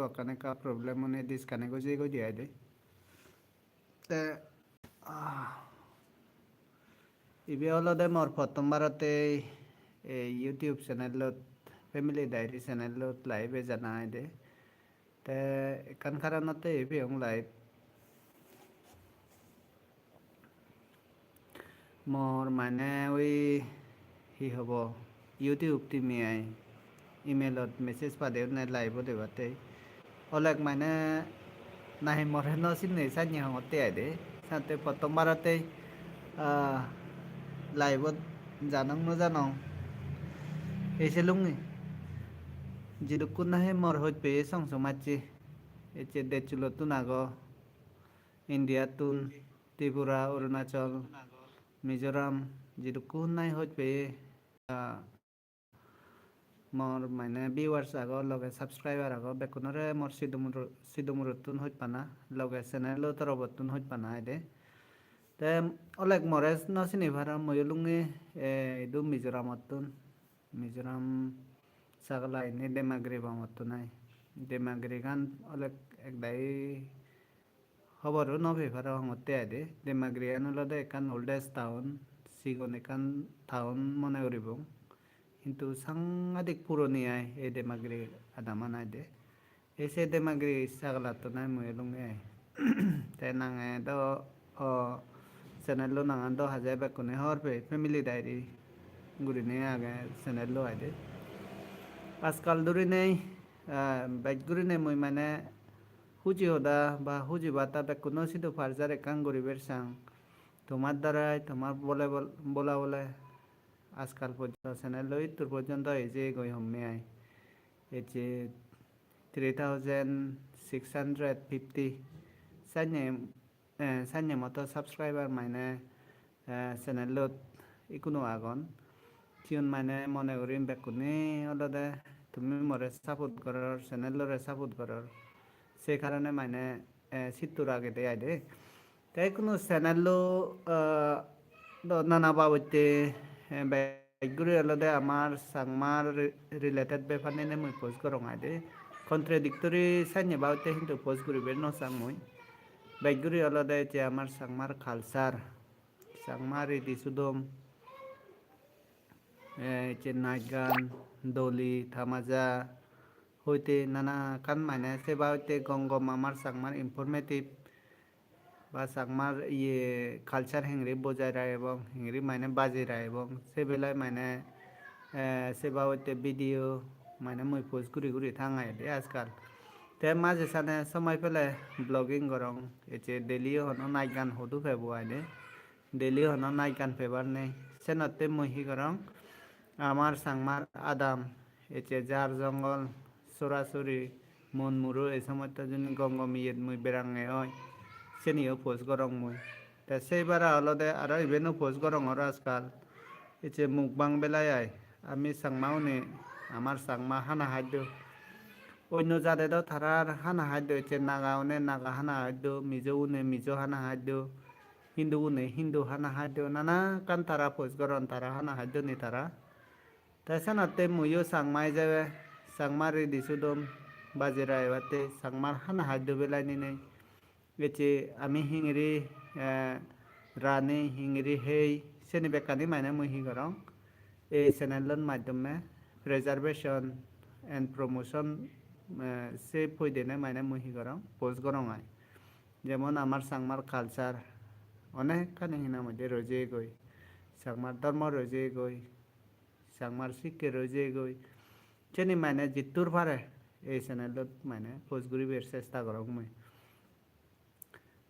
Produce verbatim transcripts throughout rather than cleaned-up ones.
ekkan ekka problem one disconnect oi jeyegoi de ai de. Te, ah, ibe olode mor pottom barottei ei YouTube channel-ot, Family Diary channel-ot live ejana ai de. Te ekkan karonotte ei peyong live. Mor mane oi hi hobo, YouTube team-e ai email-ot message padeyon ne live-ot ebatte. Oleg mane nahi more no sinne sanne hongotte ai de. Sante pottom barottei, ah, live-ot janong no janong. Ei selungi. Jidukkun nahi mor hoj peye song somajje. Ecche dejhulottun ago. India-ttun, Tripura, Arunachal, Mizoram, jidukkun nahi hoj peye, ah, mor mane viewers agon, loge subscriber agon, bekkunore mor sidumuro-, sidumurottun hojpana, loge channel-o torobottun hojpana ai de. Te oleg more no sini para, mui olunge, eh, idu Mizoramottun, Mizoram sagala indi Demagiri bongottun ai. Demagirigan oleg ekdagi hoboro no pei para hongotte ai de. Demagirigan olode ekkan oldest town, sigon ekkan town mone guribong. Hintu sangadik puroni ai ei Demagiri adaman ai de. Ei se Demagiri sagalattun ai mui elunge ai. Te nange do, o, channel-o nangan do haje bekkune hobor pei, Family Diary gurinei age channel-o ai de. Ajkal durinei, ah, bej gurinei mui mane huji hoda ba huji bata bekkuno sidu parjar ekkan guribar sang. Tomar darai, tomar bole bol-, bola bole ajkal porjonto channel-o ittur porjonto ejegoi homme ai. Ecche three thousand six hundred fifty sanne, eh, sanne moto subscriber mane, eh, channel-ot ikkunu agon. Siun mane mone guri bekkune olode tumi more support goror, channel-ore support goror. Se karone mane, eh, sittur agede ai de. Te ikkunu channel-o, eh, do nana babotte, eh, bej guri olode amar Changma re-, related bepar ninei mui post gorong ai de. Contradictory sanne babotte hintu post guribar no sang mui. Bej guri olode je amar Changmar culture, Changma ridi sudom, eh, je naj gan, doli, tamaja, hoite nana ekkan mane se babotte gom gom amar Changmar informative ba Changmar iye culture hengiri bojai ragibong, hengiri mane bajei ragibong, se belai mane, eh, se babotte video mane mui post guri guri thangai de ajkal. Te maje sane somoi pele vlogging gorong, ecche daily hono naj gan hudu pebo ai de, daily hono naj gan pebar nei. Senotte mui hi gorong, amar Changmar adam, ecche jar jongol, sora sori, mon muro ei somosto juni gom gom iyet mui berange oi, seniyo post gorong mui. Te sei bara olode aro iben-o post gorongor ajkal. Ecche mukbang belai ai, ami Changma-une amar Changma hana haddo. Onno jade do tarar hana haddo, ecche Naga-une Naga hana haddo, Mizo-une Mizo hana haddo, Hindu-une Hindu hana haddo, nana ekkan tara post goron, tara hana haddoni tara. Te senotte muiyo Changma ijebe, Changma ridi sudom bajei ragebatte, Changmar hana haddo belai ninei. Ecche ami hingiri, eh, rani, hingiri hei, seni bekkani mane mui hi gorong? Ei channel-or maddome preservation and promotion, eh, se poidene mane mui hi gorong? Post gorong ai. Jemon amar Changmar culture onekkani hina moddhe roi jeyegoi, Changmar dhormo roi jeyegoi, Changmar sikke roi jeyegoi. Seni mane jittur pare ei channel-ot mane post guribar chesta gorong mui.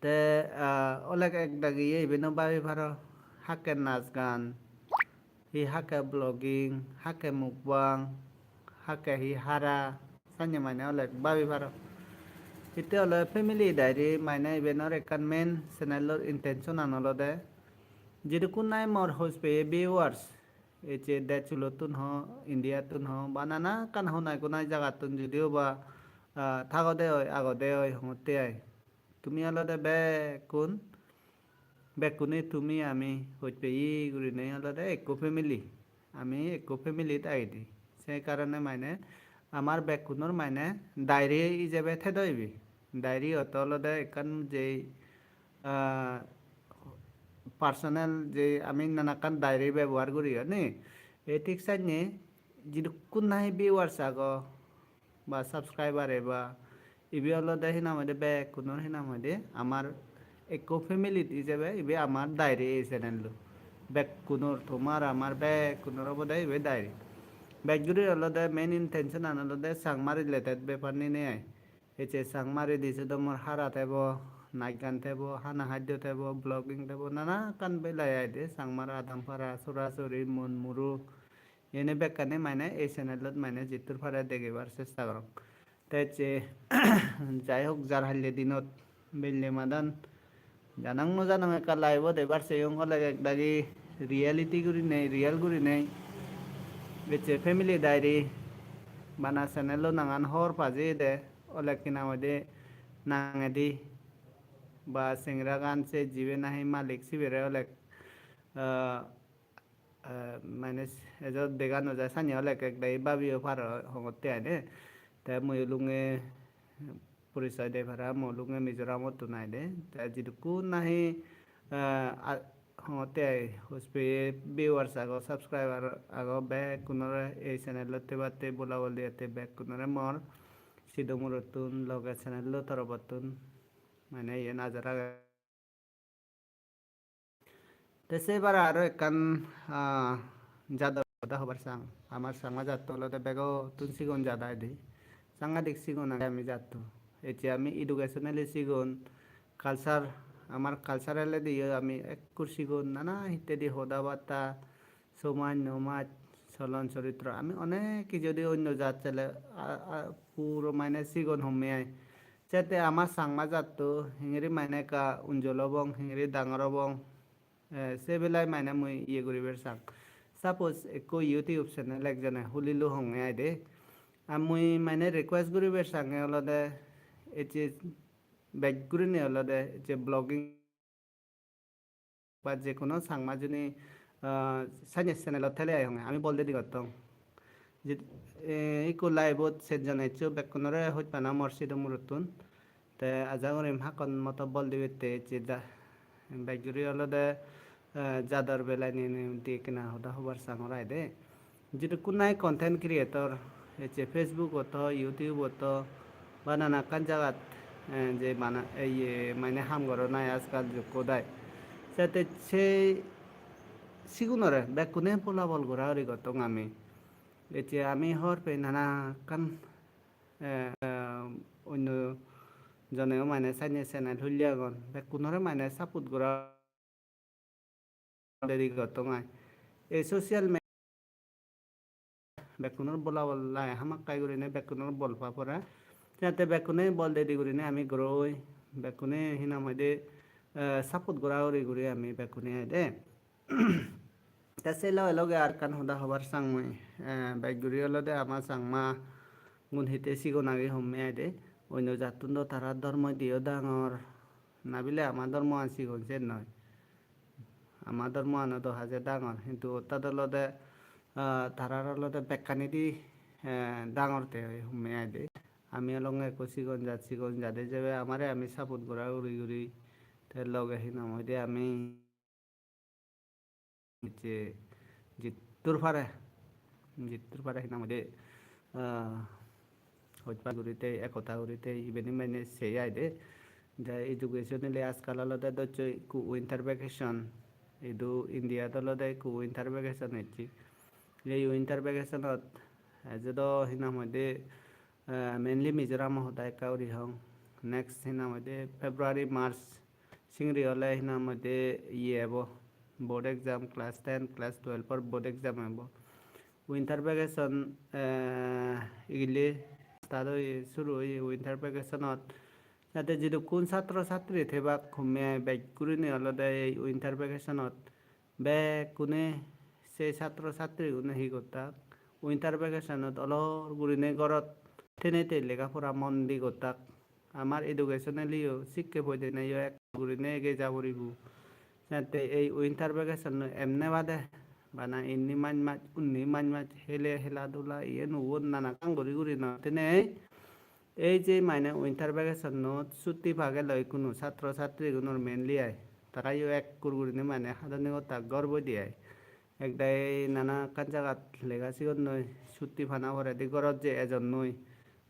Te, ah, oleg ek dagi ye ibe no babi paro, hakke naj gan, hi hakke vlogging, hakke mukbang, hakke hi hara, sanye mane oleg babi paro. Hitte ole Family Diary mane ibenor ekkan main channel-or intention-an olode jidukkun nahi mor hoj peye viewers, ecche dej hulottun ho, India-ttun ho, ba nana ekkan honai gonai jagattun judiyo ba, ah, thagode oi, agode oi, hongotte ai. Tumi olode bekkun, bekkune tumi ami hoj peye gurinei olode ekko family. Ami ekko family-t agide. Se karone mane amar bekkunor mane diary ijebe thedo ibe. Diary oto olode ekkan je, ah, personal je ami nanakkan diary bebohar guri, oni? Ei thik senne jidukkun nahi viewers ago ba subscriber e ba ibe olode hinam hoide bekkunor hinam hoide amar ekko family ijebe ibe amar diary ei channel-lo. Bekkunor, tomar amar bekkunor obode ibe diary. Bej guri olode main intention an olode Changma related bepar ninei ai. Ecche Changma ridi se do mor hara thebo, naj gan thebo, hana haddo thebo, vlogging thebo, nana ekkan belai aide. Changmar adam para, sora sori, mon muro, iyeni bekkani mane ei channel-ot mane jittur pare degebar chesta gorong. Te ecche jai hok, jar halle dinot belle madan janang no janang ekka live-ot ebar seyong, olek ek dagi reality gurinei, real gurinei. Ecche Family Diary bana channel-o nangan hor pa jeyede, olek hinang hoide nangedi ba sengeragan se jibe nahi malik sibere olek, ah, ah, mane ejo dega no jai, sanye olek ek dagi babiyo paro hongotte ai de. Te mui olunge porisoy de para, mui olunge Mizoramottun ai de. Te jidukkun nahi, ah, a-, hongotte ai, hochpeye viewers ago, subscriber ago, bekkunore ei channel-ot thebatte, bolabol dibatte bekkunore mor sidu murottun, loge channel-o torobottun mane iyen ajar age. Te se bara aro ekkan, ah, jador hoda hobar sang. Amar Changma jatto olode begottun sigon jat ai de. Sangadik sigon age ami jatto. Ecche ami educationally sigon, culture, amar culturally diyo ami ekkur sigon, nana hittedi hoda batta, somaj nomaj, solon soritro, ami onek hijedi onno jat sele, a, a, puro mane sigon homme ai. Sette ama Changma jatto hingiri mane ekka unjol obong, hingiri dangor obong, eh, se belai mane mui iye guribar sang. Suppose ekko YouTube channel ekjone hulilo honge ai de, ar mui mane request guribar sange olode ecche bej gurinei olode ecche vlogging ba je kono Changma juni, ah, sanye channel-ot thele ai honge, ami bol dedi gottong. Je, eh, ikko live-ot sejjon eccho, bekkunore hojpana mor sidu murottun. Te aja gurim hakkon moto bol dibette ecche ja-, bej guri olode, eh, jador belai ni, ni di ekkena hoda hobar sangor ai de. Jidukkun nahi content creator, ecche Facebook-ot o, YouTube-ot o, ba nana ekkan jagat, eh, je bana-, eh, iye, mane ham goron ai ajkal jukko dai. Sette se sigunore bekkune bolabol gora guri gottong ami. Ecche ami hor pei nana ekkan, eh, eh, onno joneyo mane sanye channel hulle agon. Bekkunore mane support gora dedi gottong ai. Ei social me-, bekkunor bolabol lai hamakkai gurinei bekkunor bol pa pore. Jate bekkune bol dedi gurinei ami grow oi, bekkune hinam hoide, eh, support gora guri guri ami bekkune ai de. Te se loge loge ar ekkan hoda hobar sang mui, eh, bej guri olode ama Changma gun hitte sigon age homme ai de. Onno jattun do tara dhormo diyo dangor, nabile ama dhormoan sigon sen noi. Ama dhormoano do haje dangor, hintu ottat olode, ah, tarar olode bekkanidi, eh, dangor te oi homme ai de. Ami olonge ekko sigon jat, sigon jat ijebe amare ami support gora guri guri, te loge hinam hoide ami je jittur pare, jittur pare hinam hoide, ah, hojpana guri te ekota guri te ibeni mane sei ai de. Je education ole ajkal olode docche ikko winter vacation, idu India-t olode ikko winter vacation ecche. Ei winter vacation-ot eje do hinam hoide, eh, mainly Mizoram hoda ekka guri hong. Next hinam hoide February, March singiri ole hinam hoide iye ebo, board exam, class ten, class twelve-or board exam ebo. Winter vacation, eh, igile start oye, suru oye winter vacation-ot. Jate jidukkun satro satri thebak homme ai bej gurinei olode ei winter vacation-ot bekkune se satro satrigune hi gottak, winter vacation-ot olor gurinei gorot thenei tei lega pora mon di gottak. Amar education-aliyo, sikke poideneyo ek gurinei ege ja puribo. Jate ei winter vacation-o emne bade Bana inni maj maj, unni maj maj, hele hela dula, iyen ubon nana ekkan guri guri no tenei. Ei je mane winter vacation-ot sutti pagelo ikkunu satro satrigunor mainly ai. Tarayo ekkur gurinei mane hadoni gottak ghor boi de ai. Ekdagi nana ekkan jagat lega sigonnoi, sutti pana poredi ghorot je ejonnoi.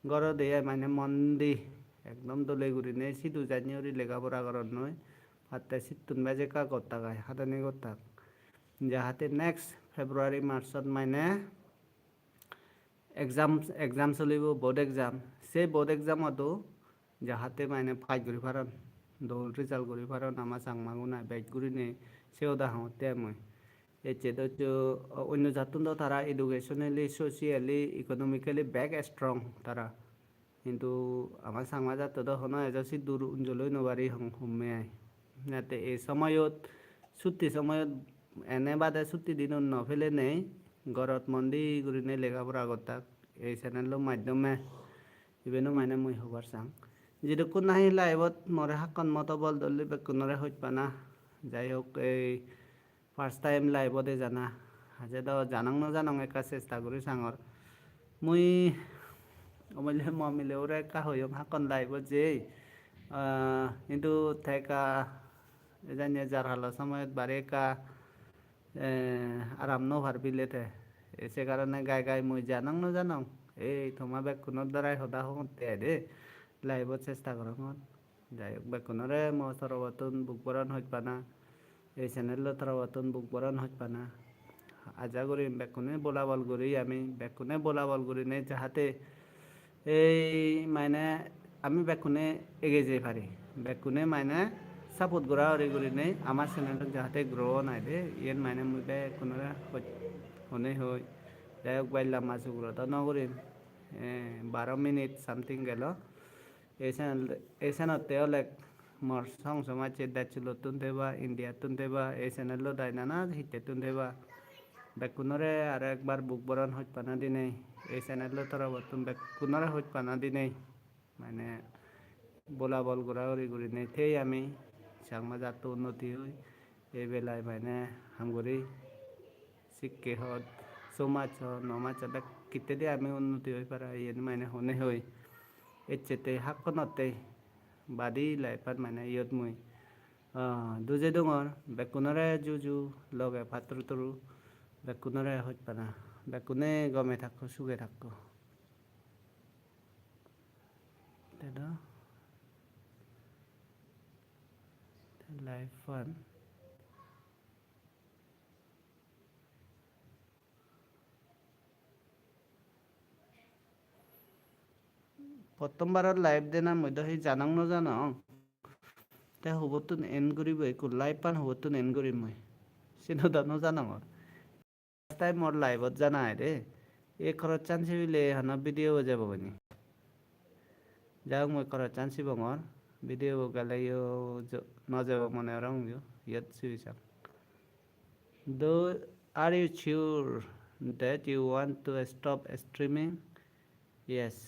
Ghorot ei mane mon di ekdom dole gurinei sidu janye guri lega pora goronnoi. Patte sittun bej ekka gottak ai, hadoni gottak. Jahate next February March-ot mane exam, exam solibo, board exam. Se board exam-odo jahate mane pass guri paron, dol result guri paron ama Changmagun ai bej gurinei, se hoda hongotte mui. Ecche do hocche, o, onno jattun do tara educationally, socially, economically bek strong tara. Hintu ama Changma jatto do hono ejo siddur unjoloi no pari hom-, homme ai. Jatte ei somoyot, sutti somoyot, ene bade sutti dinot no pelenei, gorot mon di gurinei lega pora gottak ei channel-o maddhome. Ibeno mane mui hobar sang. Jidukkun nahi live-ot more hakkon moto bol dolli bekkunore hojpana. Jai hok, ei first time live-ot ejana. Haje do janong no janong ekka chesta guri sangor. Mui omole mo mile ure ekka hoyong hakkon live-ot jei. Ah, hintu te ekka ejanye jar halo somoyot bare ekka, eh, aram no par bile te. E se karone gai gai mui janong no janong. Ei toma bekkunor darai hoda hongotte ai de. Live-ot chesta gorongor. Jai hok, bekkunore mo torobottun buk boron hojpana, ei channel-o torobottun buk boron hojpana. Aja guri bekkune bolabol guri ami, bekkune bolabol gurinei jahate ei mane ami bekkune egei jei pari. Bekkune mane support gora guri gurinei ama channel-an jahate grow on ai de, iyen mane mui bekkunore hoj-, honei hoi. Jai hok, bej lamba suguro do no gurim. Eh, baro minute something gelo. Ei channel, ei channel-otte ole mor song somajje dejhulottun theba, India-ttun theba, ei channel-ot ai nana hittettun theba. Bekkunore aro ekbar buk boron hojpana dinei, ei channel-o torobottun bekkunore hojpana dinei, mane bolabol gora guri gurinei thei ami Changma jatto unnoti oi. Ei belai mane ham guri sikke hot, somaj hot, nomaj hot, bek hittedi ami unnoti oi para, iyen mane honei hoi. Ecche te hakkonotte badi life-an mane iyot mui, ah, duje dongor, bekkunore juju, loge patturu turu, bekkunore hojpana, bekkune gome thakko, suge thakko. Te do, te life-an. Pottom barot live dena mui do hi janong no janong. Te hubottun end guribo, ekko live-an hubottun end gurim mui. Sino do no janongor. First time mor live-ot jana ai de. Ei khorochan sibile hono video bo jebo goi ni. Jai hok, mui khorochan sibongor. Video bo gele yo jo-, no jebo mone gorong yo. Iyot sibi sang. Do, are you sure that you want to stop streaming? Yes,